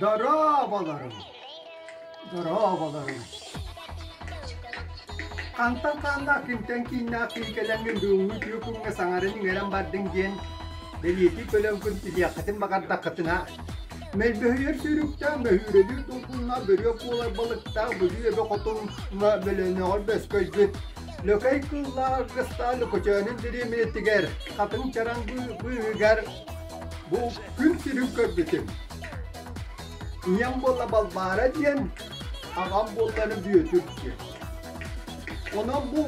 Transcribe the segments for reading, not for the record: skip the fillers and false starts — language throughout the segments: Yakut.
Дорооболоруҥ! Дорооболоруҥ! Хантан хааннаах кимтэн кииннээх киһи кэлэҥҥин бүгүҥҥү үтүө күҥҥэ саҥаран-иҥэрэн бардыҥ диэн бэлиэтии көлөҥкүн билиэххитин баҕардаххытына, мөлбөһүйэр сүүрүктээх, мөһүүрэлиир долгуннаах бөрүөк буолар балыктаах Бүлүү эбэ хотун бөлөнөҕөр бөскөйбүт Лөкөй кыыллаах аргыстаах Лөкөчөөнүн дириэминэтигэр хатыҥ чараҥ быыһыгар бу күн сирин көрбүтүм. Ийэм буолла Балбаара диэн, аҕам буоллары Бүөтүр диэн. Онон бу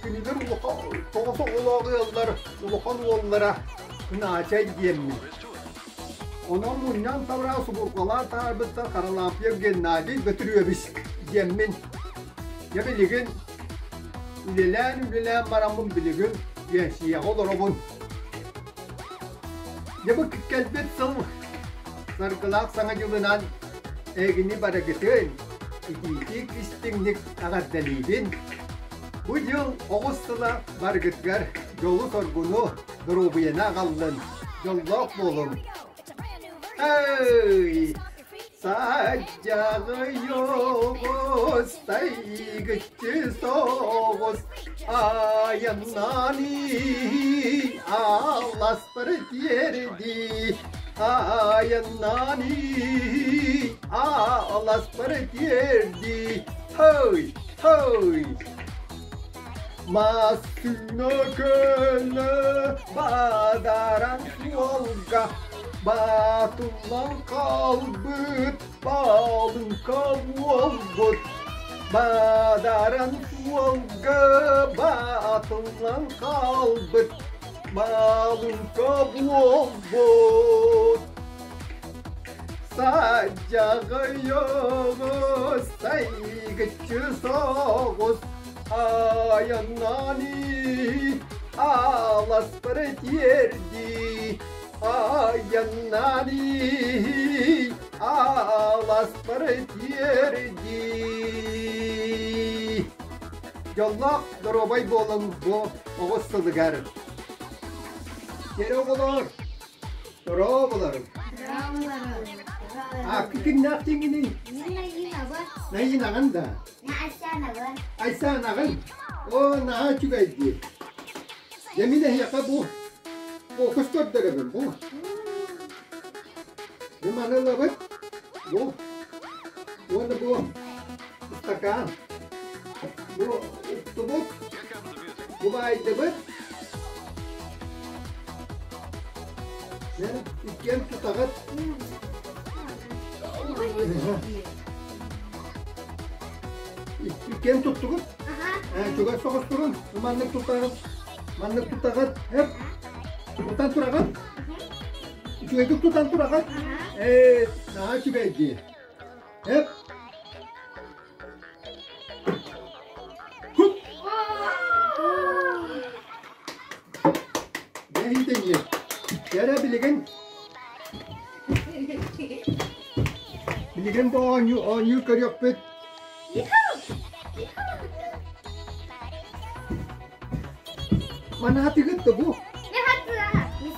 кинилэр улахан тоҕус оҕолоох ыаллар улахан уоллара Кынаачай диэммин. Онон мунньан табыраан субурҕалаан таһаарбыттар Харалаампыйап Геннадий Бөтүрүөбүс диэммин. Дьэ билигин үлэлээн-үлэлээн бараммын билигин биэнсийэҕэ олоробун. Дьэ бу кэлбит сыл саргылаах Саҥа дьылынан эһигини барыгытын итиитик истиҥник эҕэрдэлиибин. Бу дьыл оҕус сыла барыгытыгар дьолу-соргуну, доруобуйаны аҕаллын, дьоллоох буолуҥ. Эй! Садьаҕы оҕус, тайгыччы соҕус, айаннаан аласпар тиэрди, айаннаан аласпар тиэрди, хой, хой. Массыына көлө бадаран суолга баатыллан хаалбыт баалыҥка буолбут. Бадаран суолга баатыллан хаалбыт баалыҥка буолбут. Садьаҕай оҕус, сайгыччы соҕус Айаннаан аласпар тиэрдии, айаннаан аласпар тиэрдии. Дьоллоох доруобай буолуҥ бу оҕус сылыгар. Кэрэ оҕолор, дорооболоруҥ. Ааккы кимнээх диҥҥиний? Найынаҕын да? Айсаанаҕын? Оо, наһаа үчүгэй дии. Дьэ мин эһиэхэ бу фокус көрдөрөбүн бу. Бу маны ылабыт. Бу. Уонна бу ыстакаан. Бу уктубут. Бу баайдыбыт. Дьэ, иккиэн тутаҕыт. Иккиэн туттугут? Чугас соҕус турун. Маннык тутаҕыт. Маннык тутаҕыт. Эп. Тутан тураҕыт. Үчүгэйдик тутан тураҕыт. Ээ, наһаа үчүгэй дии. Эп. Хуп. Дьэ, Кэрэ билигин Билигин бу оонньуу оонньуу көрүөхпүт. Маны хатыгыт да бу.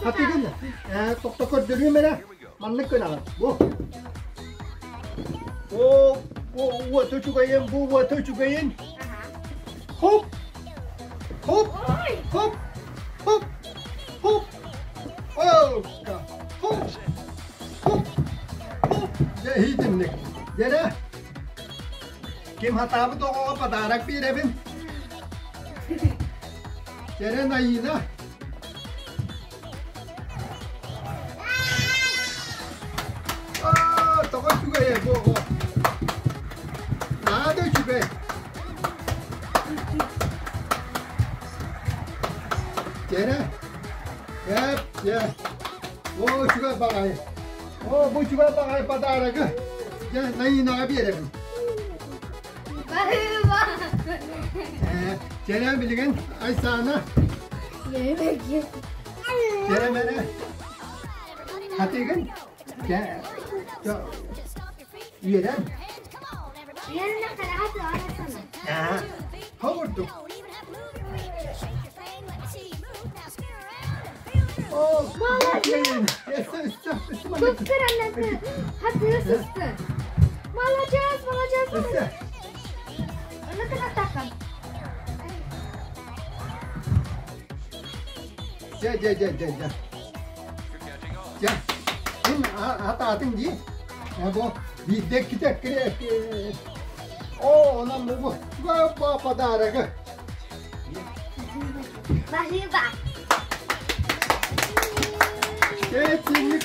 Хатыгын. Ээ, тохто көрдөрүөм эрэ. Маннык гынаҕын. Бу. О, бу уота үчүгэйин, бу уота үчүгэйин. Хоп! Хоп! Хоп! Хоп! Хоп! Ока! Хоп! Хоп! Хоп! Дьэ, иһитинник. Дьэрэ, ким хатаабыт оҕоҕо подарок биэрэбин. Дьэрэ, Найыына. Аа, тоҕо үчүгэйэ бу оҕо. Наада үчүгэй. Дьэрэ, Эп, дьэ. О, үчүгэй баҕайы. О, бу үчүгэй баҕайы подарогы. Дьэ, Найыынаҕа биэрэбин. Баһыыба. Ээ, Чэрэ билигин Айсаана. Чэрэ мэрэ. Хатыгын. Дьэ, үөрэн. Аа, хомурдук. Молодец! Туттар аннасы хатыы сысты. Молодец, молодец, молодец. Оны кынатакын. Дьэ, дьэ, дьэ, дьэ, дьэ. Дьэ, мин атаатым дии. Бу биирдэ иккитэ Оо, онон бу бу подарогы. Спасибо. Этинник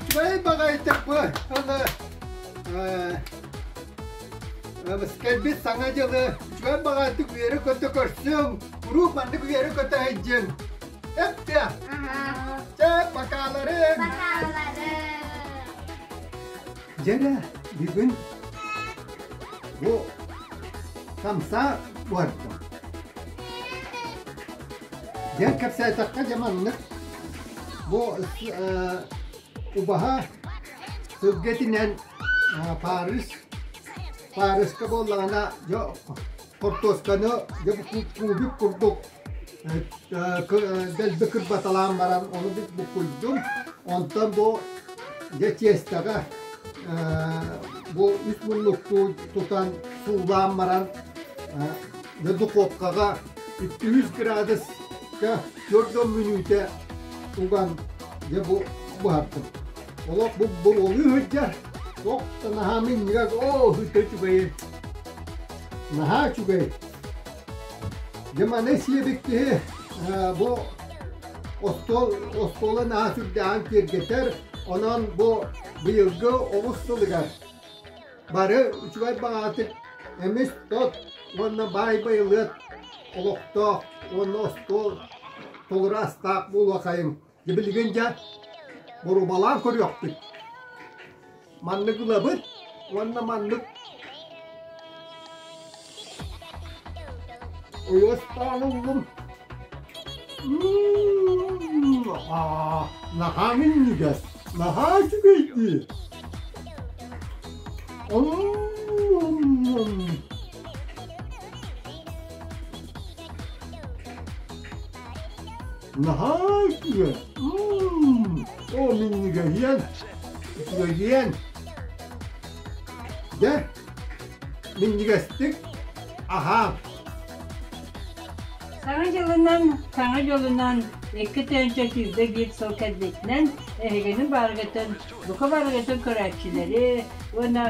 үчүгэй баҕайытык бу. Аны кэлбит Саҥа дьылы үчүгэй баҕайытык үөрэ-көтө көрсүҥ, куруук маннык үөрэ-көтө сылдьыҥ. Эптэ! Чэ, бакааларыҥ! Бакааларыҥ! Дьэ, бүгүн бу хамса буһардым. Дьэ, кэпсээтэххэ дьэ маннык бу убаһа сылгы этинэн Париж Парижка буоллаҕына дьэ хортуосканы дьэ кубик курдук дэлби кырбаталаан баран ону буккуйдум. Онтон бу дьэ тиэстэҕэ бу үс муннуктуу тутан суулаан баран дьэ духуопкаҕа 200 градуска 40 мүнүүтэ уган дьэ бу буһардым. Олох бу буруолуу сылдьар. Туох да наһаа минньигэс, оо, үчүгэйин. Наһаа үчүгэй. Дьэ маны сиэбит киһи бу остуол остуола наһаа сүрдээҕин киэргэтэр. Онон бу быйылгы оҕус сылыгар бары үчүгэй баҕатык эмис тот уонна баай байылыат олохтоох уонна остуол толору астаах буолуохайыҥ. Дьэ билигин дьэ боруобалаан көрүөхпүт. Маннык ылабыт уонна маннык ойуостаан ыллым. Наһаа минньигэс, наһаа үчүгэй дии. Наһаа үчүгэй. Оо, минньигэһиэн, үчүгэйиэн. Дьэ, минньигэстик аһаан. Саҥа дьылынан, саҥа дьолунан 2021 сыл кэлбитинэн эһигини барыгытын, бука барыгытын көрөөччүлэри уонна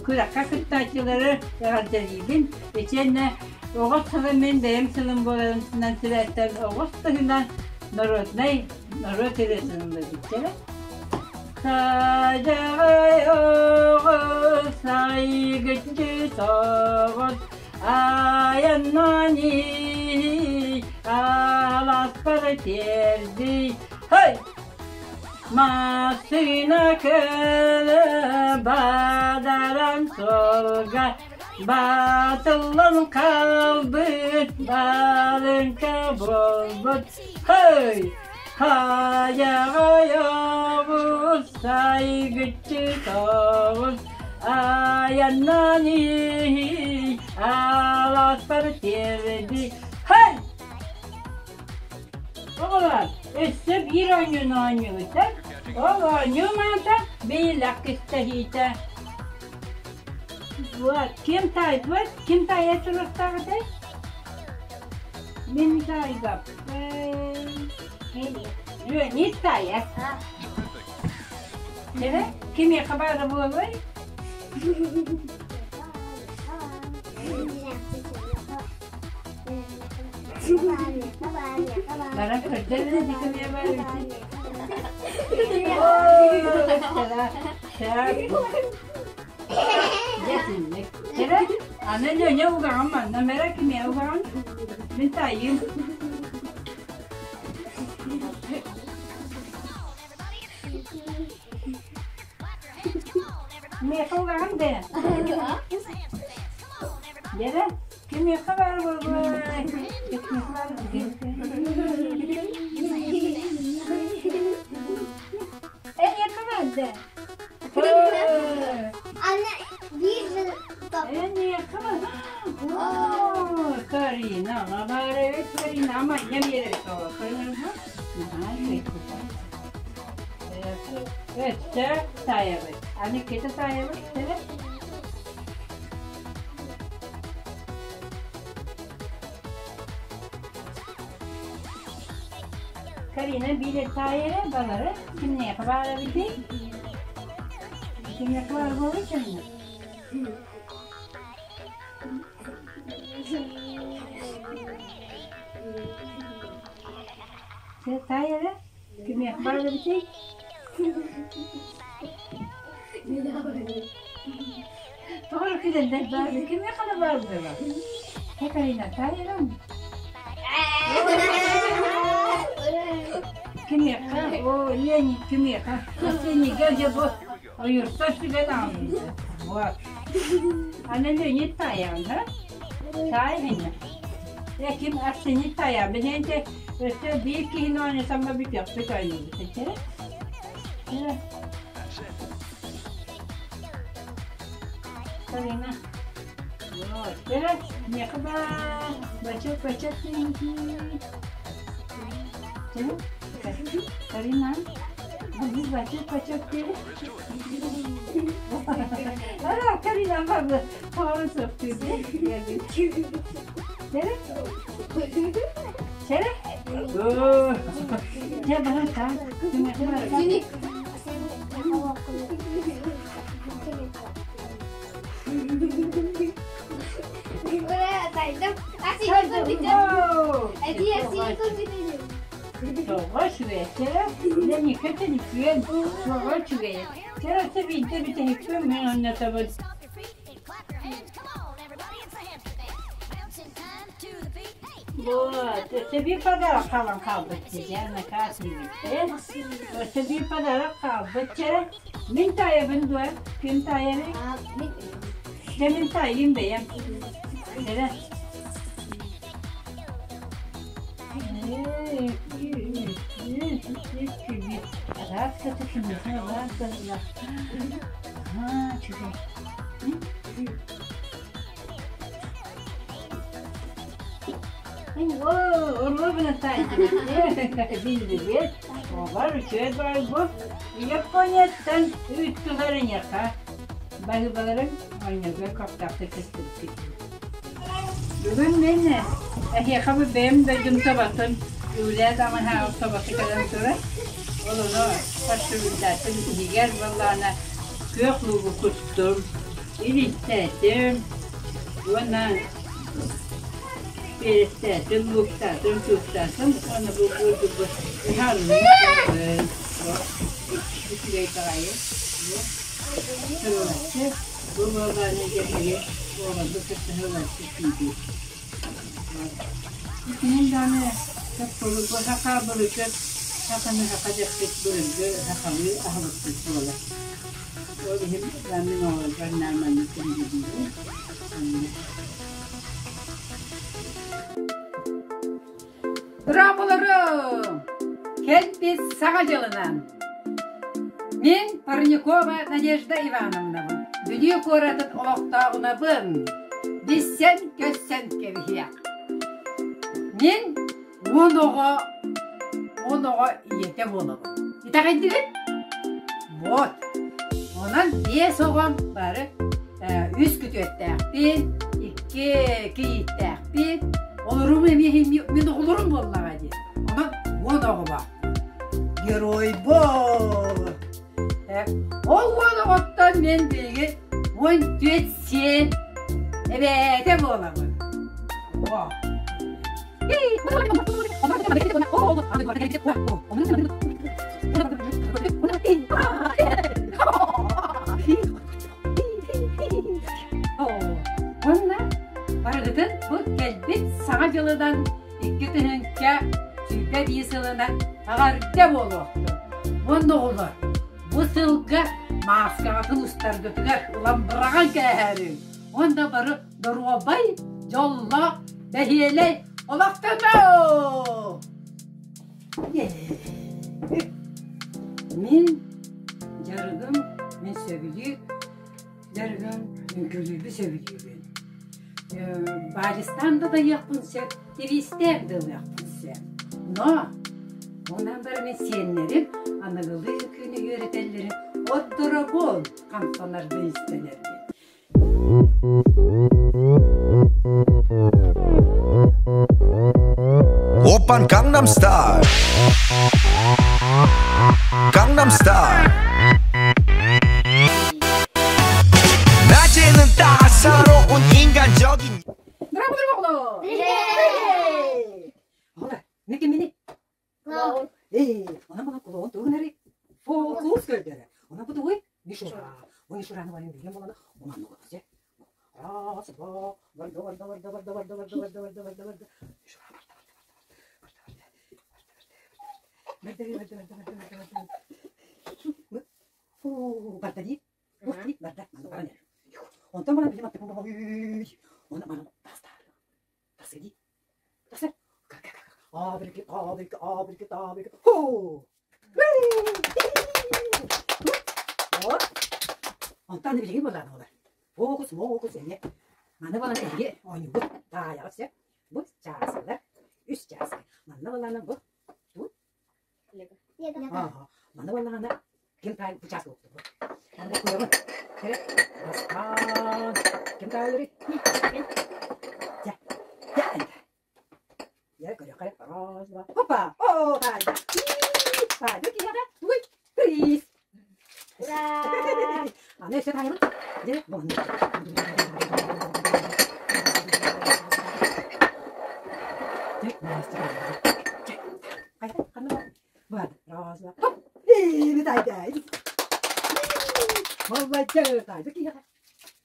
күрэххэ кыттааччылары эҕэрдэлиибин. Итиэннэ Оҕус сыла мин бэйэм сылым буоларынан сибээстэн оҕус туһунан народнай норуот ырыатын ыллабыттара. Садьаҕай оҕус айгыччы соҕус айаннан ии аласпар тиэрдий Хой! Массыына көлө бадаран суолга Батыллан хаалбыт баарыҥка буолбут Хой! Хайаҕай оҕус сайгыччы тоҕус айаннан иһий алааспар тиэрди Хой! Оҕолор, өссө биир оонньууну оонньуубуттар. Ол оонньуу маата биилэх кистэһиитэ. Вот, ким таайбыт, ким таайа туруохтаах этэй? Мин таайбаппын. Леонид таайар. Дьэ, кимиэхэ баара буолуой? Баран көрдөрбүт кимиэхэ баар эбитий? Дьэ, Эрэ, аны Леня угаҕын манна мэрэ кимиэ угаҕын? Мин таайыым. Миэхэ угаҕын дээ. Дьэрэ, кимиэхэ баар буолуой? Кимиэхэ баар Эйиэхэ баар дээ. Anne bir top. Оо, Карина, баар эбит Карина, ама ийэм биэрэр. Наһаа үчүгэй кутар. Өссө таайабыт. Аны иккитэ таайабыт эрэ. Карина биир таайара балары кимнээхэ баар эбитий? Кимнээхэ баар буолуой кэмҥэ? Таай эрэ кимиэхэ баар эбитий? Тоҕо эрэ күлэллэр баар кимиэхэ да баар буолла. Карина таай эрэ Кимиэхэ? О, Леонид кимиэхэ? Последнийга дьэ бу ойууртан сүгэн аҕалбыта. Вот. Аны Леонид таайаҕын, ха? Таай инньэ. Э, ким Арсений таайаҕын. Билиэнте өссө биир киһини оонньосоммо бүтүөхпүт оонньуубут этэ. Карина. Вот. Миэхэ баар. Бачок, бачок Карина. Бачок, бачок Ара, Карина бабы. Тоҕо суохтуурду. Чэрэ? Чэрэ? Дьэ, баһын таан. Тоҕо үчүгэй, чэрэ? Леника төлүпүөн, тоҕо үчүгэй. Чэрэ, өссө биирдэ бүтэһикпин мин онньотобун. Вот, өссө биир подарок хаалан хаалбыт дии, наказ диэбиттэр. Өссө биир подарок хаалбыт чэрэ. Мин таайабын дуо? Ким таайарый? Дьэ мин таайыым бэйэм. Эрэ. Японияттан ыыттылар эйиэхэ баһыыбаларын оонньууга көхтөөхтүк кыттыбыккыт. Бүгүн мин эһиэхэ бу бэйэм дойдум табатын Юлия Тамаһаҕа табаты кэлэн турар. Ол ону фаршируйдаатым иһигэр буоллаҕына күөх луугу куттум, илистээтим уонна перестээтим, лууктаатым, туустаатым уонна бу курдук ыһаанным. Үчүгэй баҕайы. Сырылаччы бу буоллаҕына дьэһиги уоларбыт кытта сырылаччы сиибит. Итинэн даҕаны бу саха былыргы саханы саха дэппит былыргы сахалыы аһылыкпыт буолар. Ол иһин мин оҕолорбор нормальный күндүлүүбүн. Быраабыларым! Кэлбит Саҥа дьылынан! Мин Парникова Надежда Ивановнабын, Бүлүү куоратын олохтооҕунабын. Билсэн-көрсөн кэбиһиэх. Мин 10 оҕо, 10 оҕо ийэтэ буолабын. Итэҕэйдигит? Вот. Онон биэс оҕом бары үс күтүөттээхпин, икки кийииттээхпин, олорум эмиэ мин оҕолорум буоллаҕа дии. Онон 10 оҕолоох. Геройбун! Ол 10 оҕоттон мин билигин 14 сиэн эбээтэ буолабын. О. Уонна барыгытын бу кэлбит Саҥа дьылынан 2021 сылынан эҕэрдэ буолуохтун! Уонна оҕолор, бу сылга мааскаҕытын устаргытыгар ылан быраҕан кээһээриҥ уонна бары доруобай, дьоллоох, бэһиэлэй олохтонуҥ! Мин дьарыгым, мин сөбүлүүр дьарыгым үҥкүүлүүрбүн сөбүлүүбүн. Баадьыстаан да дайыахпын сөп, тириистээн да ылыахпын сөп. Но. Онон бары мин сиэннэрим аныгылыы үҥкүүнү үөрэтэллэрин отторобун хамсанарбын истэнэрбин. 오빤 강남스타일 강남스타일 낮에는 따사로운 인간적인 Дорогой Ола, мекемени. Клоун. Эй, она была клоун, тугунары. Фокус көрдөрө. Она бу мишура. Бу мишураны барин билген болана. Она ну все. Раз, два, барда, барда, барда, барда, барда, барда, барда, барда, барда, барда. Мишура, барда, барда, барда, барда, барда, барда, барда, барда, барда. Фу, барда ди. Ух, барда. Мана баран. Онтон бана билим атты. Она мана таста. Таста ди. Таста. Абрики, абрики, абрики, абрики. Ху! Вот. Онтон билиги болан олар. Фокус, мокус, эне. Маны балан эге ойнубут. Таяғы все. Бу часылар. Үс часы. Манна баланы бу. Тут. Ага. Маны баланы ким тай бу часы болду. Анда куябын. Керек. Бастан. Ким тайлары? Я. Я. Я көрө Раз, два. Опа! О, тайда. Тайда кияда. Уй, приз. Ура! Аны өссө тайыбыт. Дьэ, бон. Дьэ, мастер. Дьэ, хайда, ханна бар? Бар. Раз, два. Хоп! Эй, тайда. Молодец, тайда кияда.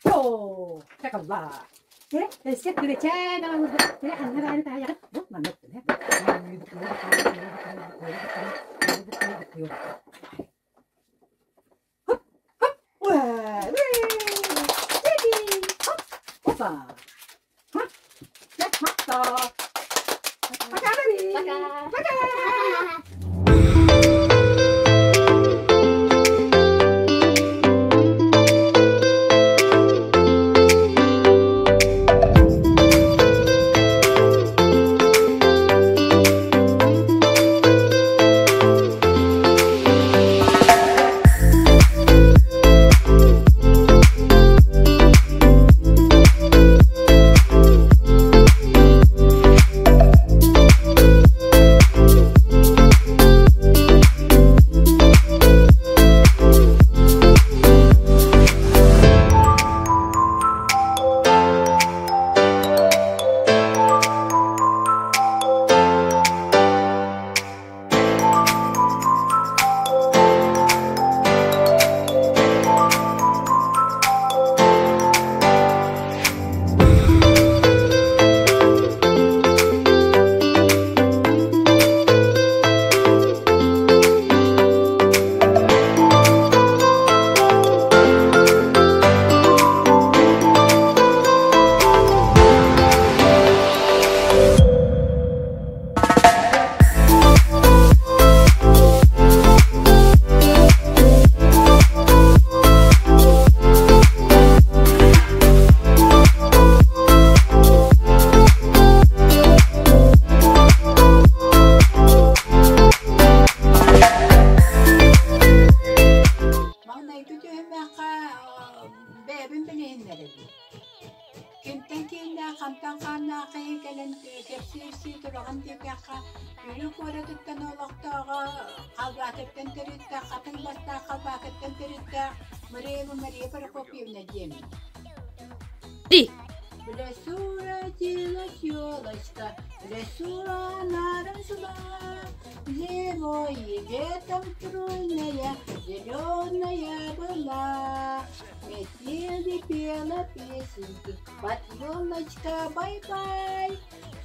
О, такалла. Дьэ, өссө күрэчээн аҕалбыт. Дьэ, ханна баары таайаҕыт. Бу маннык Опа! Пока, Пока. Пока! Маҥнайгы түһүмэххэ бэйэбин билиһиннэрэбин. Кимтэн кииннээх, хантан хааннаах киһи кэлэн кэпсии-ипсии тураҕын диэтэххэ, Бүлүү куоратыттан олохтооҕо Халбаакыттан төрүттээх, хатыҥ бастаах Халбаакыттан төрүттээх Мариева Мария Прокопьевна диэммин. Три. В лесу родилась елочка, в лесу она росла. Зимой и летом стройная, зеленая была. Метели пела песенки, под елочка бай-бай.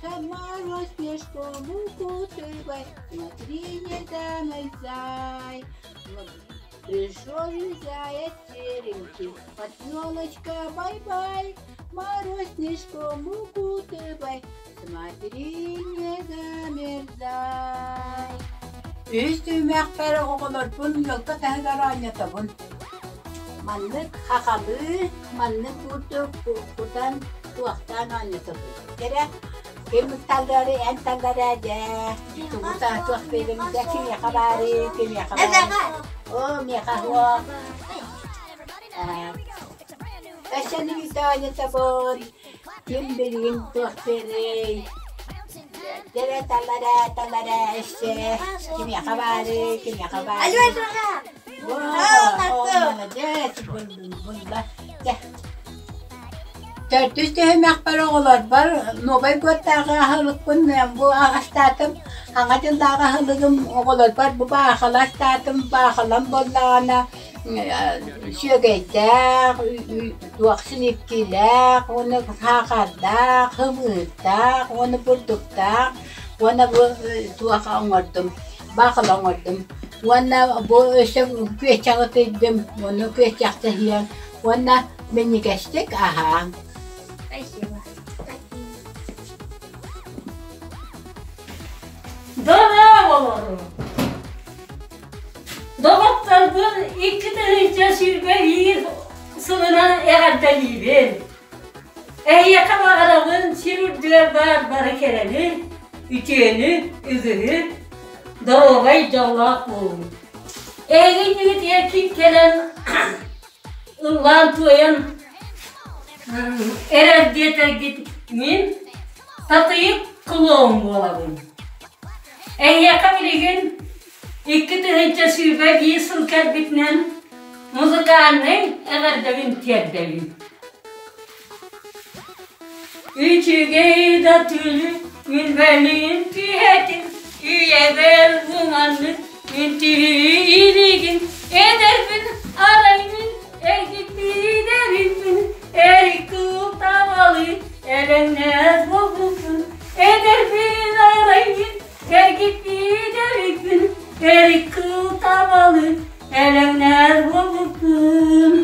Сама снежком укутывай, смотри, не замерзай. Пришел же заяц серенький, под елочка бай-бай. Мороз снежком укутывай, смотри, не замерзай. Үс түмэхпэр оҕолорбун елка таһыгар оонньотобун. Маннык хахалыы, маннык курдук кутан туохтаан оонньотобун. Кэрэ Ким таллары эн таллара дьэ тугу туох биэримдэ кимиэхэ баары кимиэхэ баары оо миэхэ суох Өссө Виталий ким билигин туох диэрий Дэрэ талара талара өссө кимиэхэ баары кимиэхэ баары Молодец булла Төрдүс түһүмэхпэр оҕолорбор Новай гуоттааҕы аһылыкпын бу астаатым. Саҥа дьыллааҕы аһылыгым оҕолорбор бу баахыла астаатым. Баахылам буоллаҕына сүөгэйдээх, туох синиккилээх уонна саахардаах, хымыырдаах уонна бурдуктаах уонна бу туох оҥордум, баахыла оҥордум. Уонна бу өссө күөччэҕи ытыйдым, уонна күөччэхтэ иһийэн Уонна минньигэстик аһааҥ. Спасибо. Дорооболору! Доҕотторбун 2021 сылынан эҕэрдэлиибин! Эһиэхэ баҕарабын сир үрдүгэр баар бары кэрэни, үтүөнү, үгүһү, доруобай дьоллоох буолуҥ! Эһиги иннигитигэр кэлэн ыллаан-туойан эрэр диэтэргит мин Татыйык клоун буолабын. Эһиэхэ билигин 2021 сыл кэлбитинэн музыкальнай эҕэрдэбин тиэрдэбин. Үчүгэй да түүлү мүлбэлиин түһэтин, үйэбэр буманнык мин түһүү эдэрбин арай мин эргиппидэбиппин эрик табалы элэҥнэс буолбуппун эдэрбин арай мин эргиппидэбиппин эрик табалы элэҥнэс буолбуппун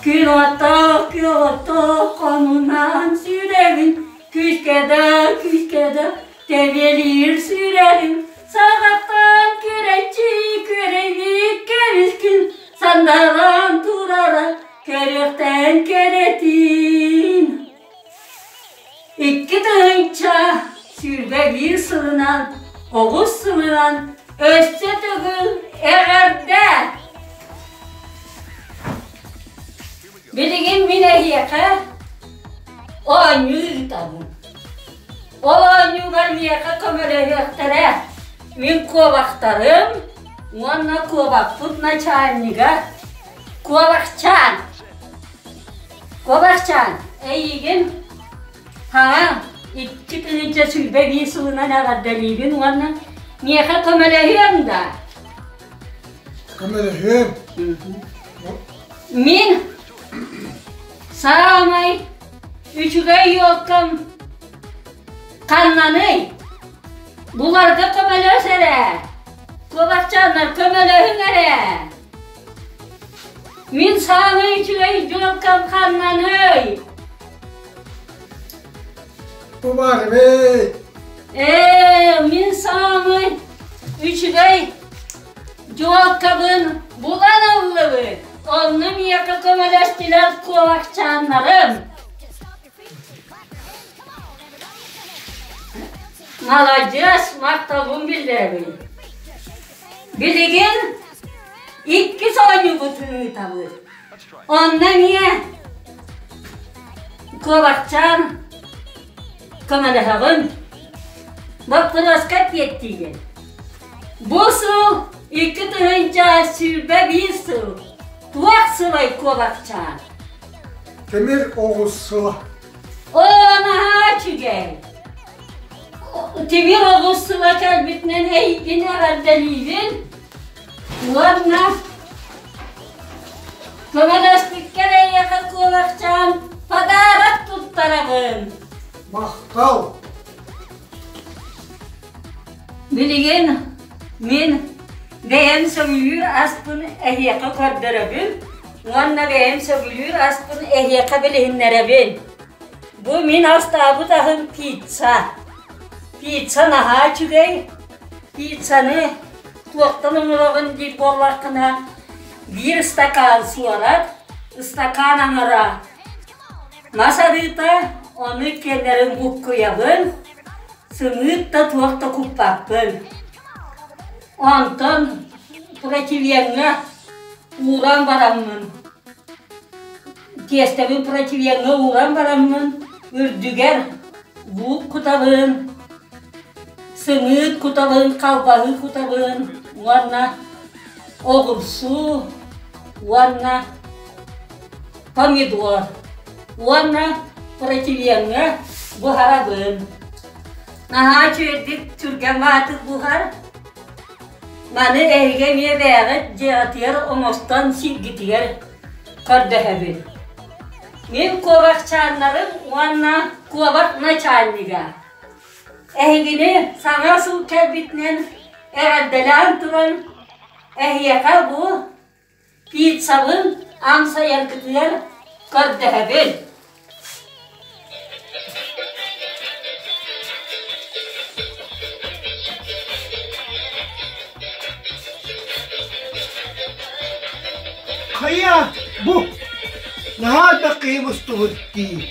Күн оттоох, күн оттоох хонунан сүүрэбин, күүскэ да, күүскэ да тэбиэлиир сүүрэбин. Саҕаттан күрэччи күрэйбит кэбискин, сандаран турара көрүөхтэн кэрэтин. 2021 сылынан, оҕус сылынан өссө төгүл эҕэрдэ! Билигин мин эһиэхэ оонньуу ыытабын. Ол оонньуугар миэхэ көмөлөһүөхтэрэ мин куобахтарым уонна куобахпыт начальнига Куобахчаан. Куобахчаан, эйигин хаҥа 2021 сылынан эҕэрдэлиибин уонна миэхэ көмөлөһүөҥ да? Көмөлөһүөм. Мин саамай үчүгэй елкам ханнаный? Буларга көмөлөс эрэ. Куобахчааннар көмөлөһүҥ эрэ. Мин саамай үчүгэй дьуолкам ханнаный? Тубарбыт. Ээ, мин саамай үчүгэй дьуолкабын булан ыллыбыт. Онно миэхэ көмөлөстүлэр куобахчааннарым. Маладьыас, махталбын биллэрэбин. Билигин иккис оонньуубутун ыытабыт. Онно эмиэ куобахчаан көмөлөһөҕүн, боппуруоска эппиэттиигин. Бу сыл 2021 сыл туох сылай куобахчаан? Тимир оҕус сыла. Оо, наһаа үчүгэй! Тимир оҕус сыла кэлбитинэн эйигин эҕэрдэлиибин уонна көмөлөспүккэр эйиэхэ куобахчаан подарок туттарабын. Махтал! Билигин мин бэйэм сөбүлүүр аспын эһиэхэ көрдөрөбүн уонна бэйэм сөбүлүүр аспын эһиэхэ билиһиннэрэбин. Бу мин астаабыт аһым пицца. Пицца наһаа үчүгэй. Пиццаны туохтан оҥороҕун диир буоллаххына, биир ыстакаан суорат, ыстакаан аҥара мас арыыта, Ону иккиэннэрин буккуйабын, сымыыт да туох да куппаппын. Онтон противеҥҥа ууран бараммын, тиэстэбин противеҥҥа ууран бараммын, үрдүгэр луук кутабын, сымыыт кутабын, халбаһыы кутабын уонна оҕурсуу уонна помидор уонна противеҥҥа буһарабын. Наһаа үчүгэйдик түргэн баатык буһар. Маны эһиги эмиэ бэйэҕит дьиэҕитигэр оҥостон сиргитигэр көрдөһөбүн. Мин куобахчааннарым уонна куобах начальнига. Эһигини саҥа сыл кэлбитинэн эҕэрдэлээн туран эһиэхэ бу Пиццабын амсайаргытыгар көрдөһөбүн. Хайа, бу наһаа да киһи мустубут дии.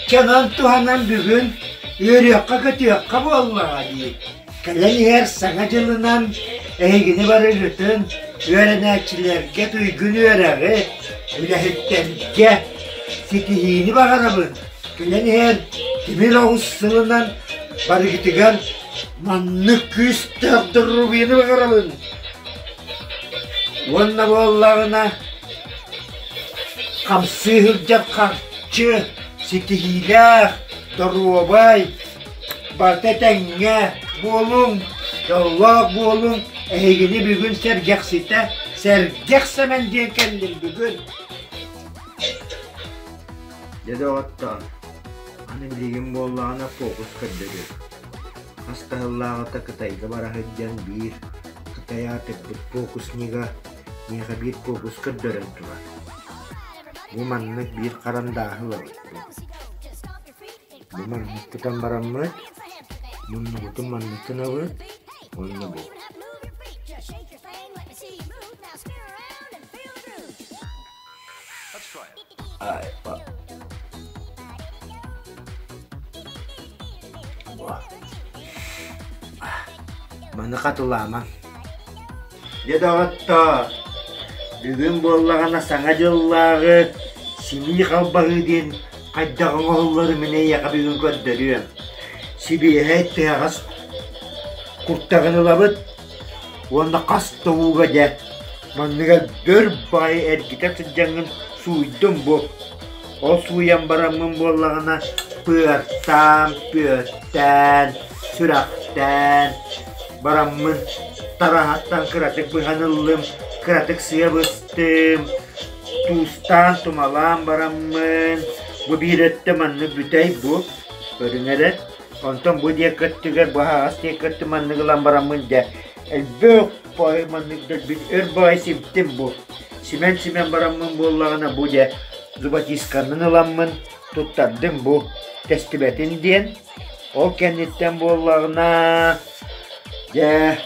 Чанан туһанан бүгүн үөрүөххэ-көтүөххэ буоллаҕа дии. Кэлэн иһэр Саҥа дьылынан эһигини барыгытын үөрэнээччилэргэ туйгун үөрэҕи, үлэһиттэргэ ситиһиини баҕарабын. Кэлэн иһэр тимир оҕус сылынан барыгытыгар маннык күүстээх доруобуйаны баҕарабын. Уонна буоллаҕына хамсыы сылдьар харчы, ситиһиилээх, доруобай, Барыта этэҥҥэ буолуҥ, дьоллоох буолуҥ, эһигини бүгүн сэргэхситэ, сэргэх Сэмэн диэн кэллим бүгүн. Дьэ доҕоттоор, аны билигин буоллаҕына фокус көрдөрүө. Хас да сыллааҕыта Кытайга бара сылдьан биир Кытай аатырбыт фокуснига миэхэ биир фокус көрдөрөн турар. Бу маннык биир харандааһы ылабыт. Бу маннык тутан бараммыт, муннубутун маннык гынабыт уонна бу. Маны хатылаама. Дьэ доҕоттоор, бүгүн буоллаҕына Саҥа дьыллааҕы симии халбаһыы диэн хайдах оҥоһулларын мин эйиэхэ бүгүн көрдөрүөм. Сибиэһэй тыһаҕас куртаҕын ылабыт уонна хас да ууга дьэ манныгар бөр баҕайы эргитэ сылдьаҥҥын сууйдум бу. Ол сууйан бараммын буоллаҕына пыартаан, пүөттээн, сүрэхтээн бараммын тараһаттан кыратык быһан ыллым, кыратык сыа быстым, туустаан тумалаан бараммын бу биир өттө маннык бүтэй бу көрүҥ эрэ онтон бу диэки өттүгэр бу аһаҕас диэки өттү маннык ылан бараммын дьэ элбэх баҕайы маннык дөлбүт өр баҕайы симтим бу симэн-симэн бараммын буоллаҕына бу дьэ зубочистканнан ыламмын туттардым бу тэстибэтин диэн Ол кэнниттэн буоллаҕына, дьэ,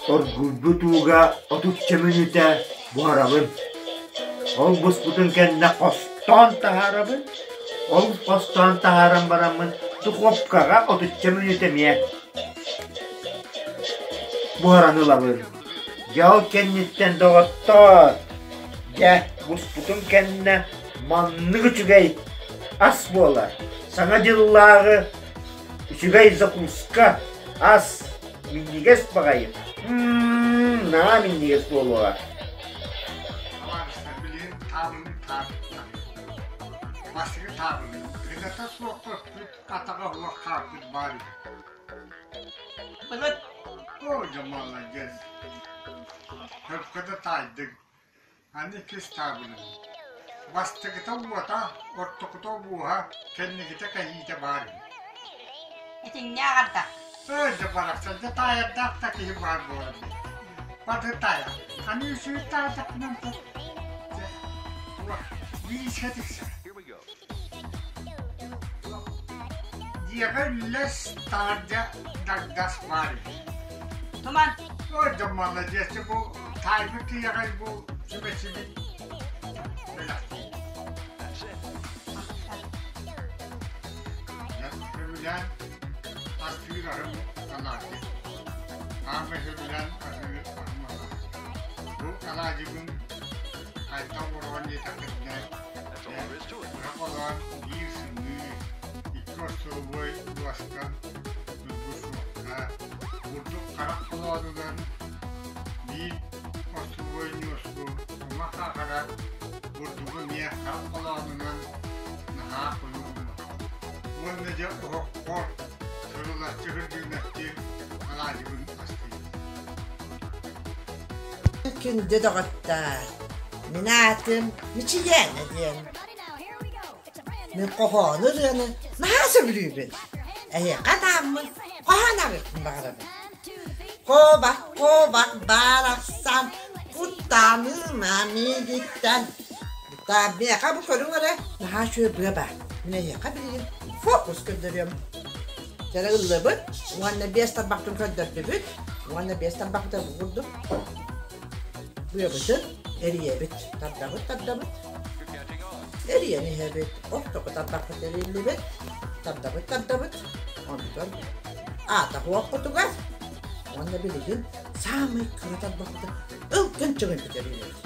оргуйбут ууга 30 мүнүүтэ буһарабын. Ол буспутун кэннэ хостоон таһаарабын. Ол хостоон таһааран бараммын духуопкаҕа 30 мүнүүтэ эмиэ буһаран ылабын. Дьэ, ол кэнниттэн доҕоттоор, дьэ, буспутун кэннэ маннык үчүгэй ас буолар. Саҥа дьыллааҕы үчүгэй закуска, ас, минньигэс баҕайы. Мм, наһаа минньигэс буолуоҕа. Табаарыстар билигин таабылын таабыттар. Бастакы таабылын кыната суох көппүт атаҕа суох хаалбыт баар үһү. Былыт. Оо, дьэ маладьыас. Сөпкө да таайдыҥ. Аны иккис таабылын. Бастакыта уота, ортокута обуоһа, кэнникитэ кэһиитэ баар үһү. Итиннэ аҕарда. Ээ, дьэ барахсан, дьэ таайардаах да киһи баар буолар эбит. Баты таайар. Аны үсүһү таайдахпына онтон дьэ, туох, биискэ тиксэр. Дьиэҕэ үллэс таһырдьа дагдас баар үһү. Туман. Ой, да молодец, бу таайбыт киһиэхэ бу сүмэчибит бэлэхтиир. сөбүлээн астыыр аһым алаадьы. Аамай сөбүлээн аһыыр аһым алаадьы. Бу алаадьыбын хайдах оҥороҕун диэтэххитинэ, быһа холоон биир сымыы, икки остолобуой луоска бурдук бурдук харах холоонунан биир остолобуой ньуоску уҥа хаахара бурдугу эмиэ харах холоонунан наһаа хойуу Уонна дьэ оһоххор сырылаччы кырдьыгыначчы алаадьыбын астыыбын. Күндү доҕоттоор, мин аатым Мичийээнэ диэн. Мин хоһоону ырыаны наһаа сөбүлүүбүн. Эһиэхэ анааммын хоһоон ааҕыахпын баҕарабын. Куобах, куобах барахсан, куттаныма миигиттэн. Миэхэ бу көрүҥ эрэ наһаа үчүгэй быа баар. Мин эйиэхэ билигин фокус көрдөрүөм. Кэрэ ыллыбыт уонна биэс тарбахпын көрдөрдүбүт уонна биэс тарбахпытын бу курдук быабытын эрийэбит. Тардабыт, тардабыт. Эрийэн иһэбит. Ортоку тарбахпыт эриллибит. Тардабыт, тардабыт. Онтон аата хуохпутугар уонна билигин саамай кыра тарбахпытын ылгын чыгын бүтэрийэбит.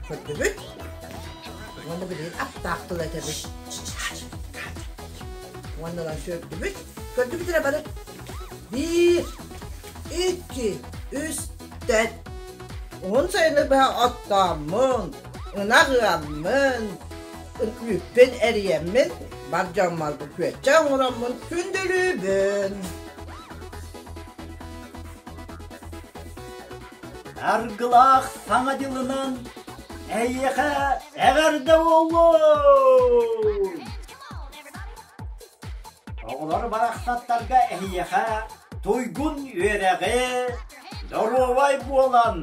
Көрдүбүт уонна билигин аптаах тыл этэбит. Уонна ылан сүөрдүбүт. Көрдүбүт эрэ бары. Биир, икки, үс, төрт. Уһун сайыны быһа оттооммун, ынах ыаммын, үүппүн эрийэммин, бар дьоммор бу күөччэ оҥороммун күндүлүүбүн. Аргылаах Саҥа дьылынан эйиэхэ эҕэрдэ буоллун! Оҕолор барахсаттарга эһиэхэ туйгун үөрэҕи, доруобай буолан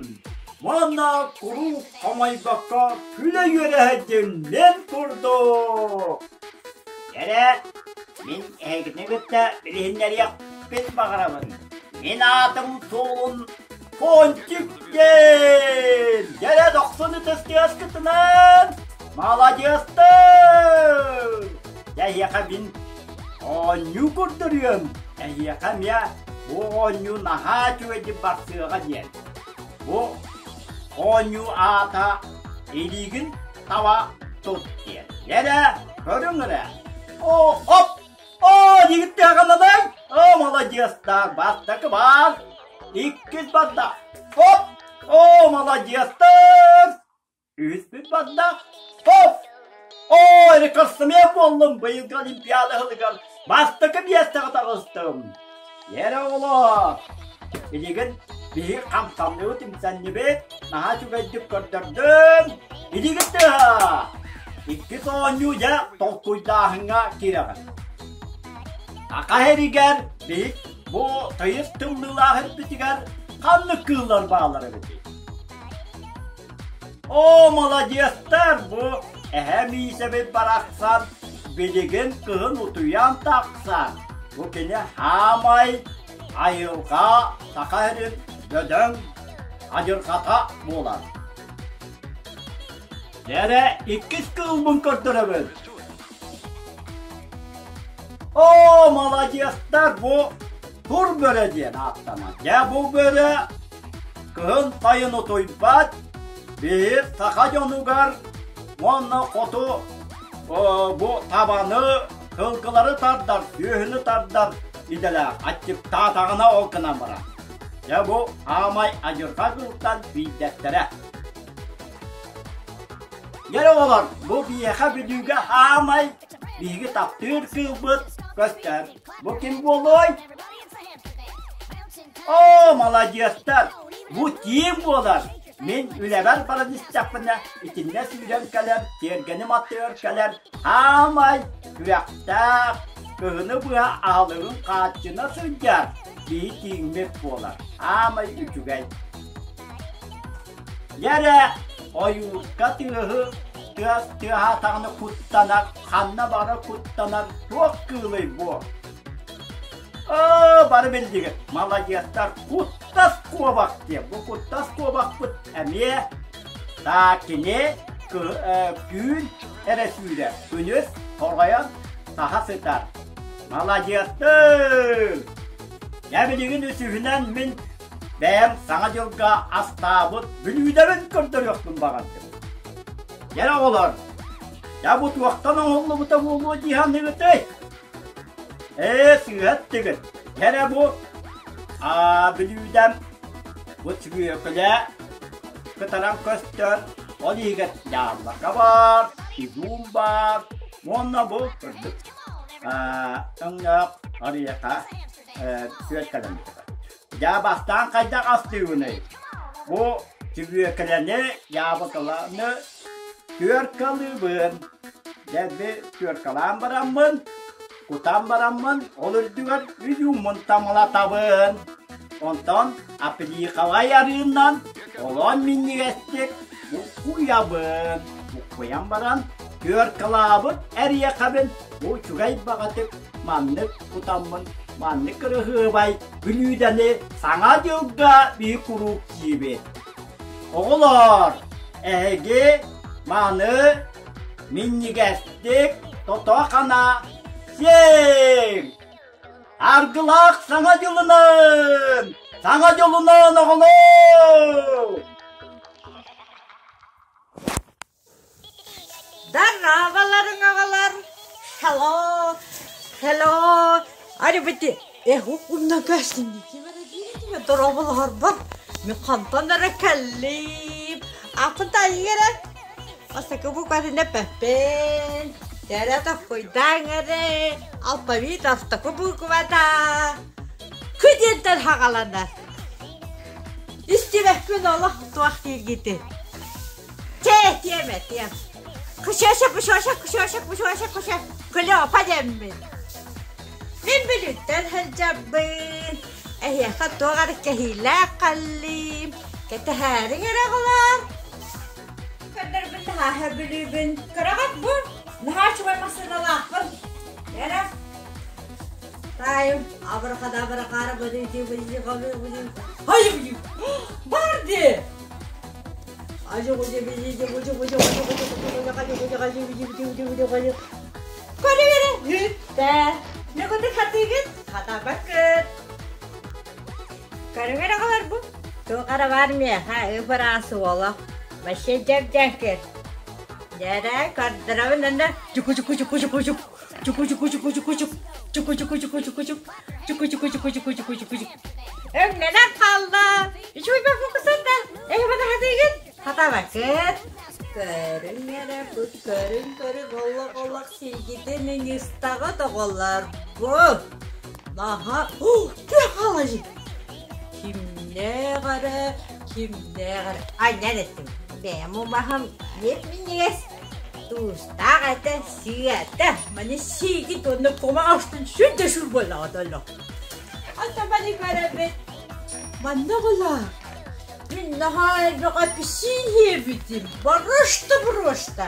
уонна куруук хомойбокко күлэ-үөрэ сылдьын курдук! Эрэ, мин эһигини кытта билиһиннэриэхпин баҕарабын. Мин аатым суолун Пончик диэн! Дьэрэ дохсун ытыс тыаскытынан! Маладьыастар! Дьэ эһиэхэ мин оонньуу көрдөрүөм. Эһиэхэ эмиэ бу оонньуу наһаа үчүгэйдик барсыаҕа диэн. Бу оонньуу аата илиигин таба тут диэн. Эрэ, көрүҥ эрэ. О, оп! О, дигиттээҕинэдай! О, маладьыастар, бастакы баар! Иккис барда. Оп! О, маладьыастар! Үһүспүт барда. Оп! О, рекордсмен буоллум быйылгы Олимпиада ыһылыгар бастакы миэстэҕэ таҕыстым. Эрэ оҕолоор, билигин биһиги хамсанныбыт, имсэннибит, наһаа үчүгэйдик көрдөрдүм. Илигит тыаһа! Иккис оонньуу дьэ толкуйдааһыҥҥа киирэҕин. Саха сиригэр биһик бу тыйыс тымныылаах ирбитигэр ханнык кыыллар бааллар эбитий? Оо, маладьыастар, бу эһэ Миисэбит барахсан билигин кыһын утуйан тахсар. Бу кини хаамай айылҕа саха сирин бөдөҥ адьырҕата буолар. Эрэ иккис кыылбын көрдөрөбүн. Оо, маладьыастар, бу тур бөрө диэн ааттанар. Дьэ, бу бөрө кыһын сайын утуйбат, биһи саха дьонугар уонна хоту бу табаны, сылгылары тардар, сүөһүнү тардар идэлээх аччыктаатаҕына ол гынан барар. Дьэ, бу аамай адьырҕа кыылтан биирдэстэрэ. Дьэ оҕолор, бу биһиэхэ Бүлүүгэ аамай биһиги таптыыр кыылбыт көстөр. Бу ким буолуой? Оо, маладьыастар! Бу тииҥ буолар. Мин үлэбэр баран истэхпинэ, итиннэ сүүрэн кэлэр, тиэргэним аттыгар кэлэр, аамай күрэхтээх, кыһыны быһа аһылыгын хааччына сылдьар биһи тииҥмит буолар. Аамай үчүгэй. Дьэ эрэ, ойуурга тыаһы тыас тыаһаатаҕына куттанар, ханна бара куттанар туох кыылый бу? Оо, бары биллигит, маладьыастар, куттас куобах диэн. Бу куттас куобахпыт эмиэ да кини түүн эрэ сүүрэр, күнүс хорҕойон саха сытар. Маладьыастыр! Дьэ билигин үсүһүнэн мин бэйэм Саҥа дьылга астаабыт бүлүүдэбин көрдөрүөхпүн баҕардым. Дьэ оҕолор, дьэ бу туохтан оҥоһуллубута буолуо дии саныыгытый? Ээ, сыыһа эттигит. Дьэ бу бүлүүдэм бу сүбүөкүлэ кытаран көстөр, ол иһигэр яблоко баар, изюм баар, уонна бу кырдьык өҥнөөх арыйаха сүөккэлэммит. Дьэ бастаан хайдах астыыбыный? Бу сүбүөкүлэни, яблокаланы түөркалыыбын. Дэлби түөркалаан бараммын, кутан бараммын, ол үрдүгэр изюммун тамалатабын. Онтон аплиховай арыынан олоон минньигэстик буккуйабын. Буккуйан баран түөркалаабыт эриэхэбин бу үчүгэй баҕатык маннык кутаммын маннык кырыһыабай бүлүүдэни Саҥа дьылга биир куруук сиибит. Оҕолоор, эһиги маны минньигэстик тото-хана сиэҥ! Аргылаах Саҥа дьылынан! Саҥа дьылынан, оҕолоор! Здороваларыҥ, оҕолор! Hello! Hello! Арыбыти, эх, умнан көстүннү. Ким эрэ диир дороболоһорбор. Мин хантан эрэ кэллим. Аппын таайыҥ эрэ. Бастакы букватын эппэппин. Тэрэ тохкуйдааҥ эрэ. Алфавит бастакы буквата. Кү диэнтэн хаҕаланар. Истибэппин олох туох дииргитин. Чэ, тиэмэ, тиэм. Кышаша, кышаша, кышаша, кышаша, кыша, Клёпа диэммин. Мин бүлүүттэн сылдьабын. Эһиэхэ туох эрэ кэһиилээх халлыым. Кэтэһээриҥ эрэ оҕолоор. Көрдөрбүн наһаа бүлүүбүн. Кыраҕат бу. Наһаа үчүгэй массыыналаахпын. Эрэ. Таайым абырахадабра хаара быдыы быдыы быдыы быдыы. Хай быдыы. Бар дии. Көрү Үттэ. Не куту хатыгыт? Хатабакыт. Көрүгэр аҕалар бу. Туох эрэ бар миэхэ ып-ыраас уола. Вообще дьэп-дьэҥкир. Дьэрэ, көрдөрөбүн аны чуку-чуку-чуку-чуку-чук. Чуку-чуку-чуку-чуку-чук. Чуку-чуку-чуку-чуку-чук. Чуку-чуку-чуку-чуку-чуку-чук. Өҥнөнөн хаалла. Үчүгэй фокусунда. Эһибин хатыгын? Хатабакыт. Көрүҥ эрэ бу көрүҥ көрүҥ олох олох сиргитин иҥистаҕыт оҕолор бу. Наһаа хаалажы. Кимнээх эрэ, кимнээх эрэ. Айнан эттим. Бэйэм убаһым ет минньигэс. Туустаах этэ, сыата. Маны сиигит уонна кумаҕастын сүр да сүр буоллаҕа доллох. Ата маны көрөбүт. Манна оҕолоор, мин наһаа элбэх апельсин сиэбитим. Барышта-брошта.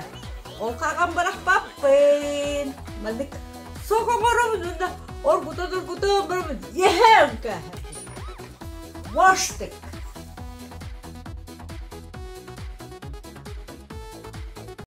Ол хаҕан бырахпаппын. Маннык сок оҥоробун уонна оргутан-оргутан барабын. Иһэн кээһэбин. Моштык.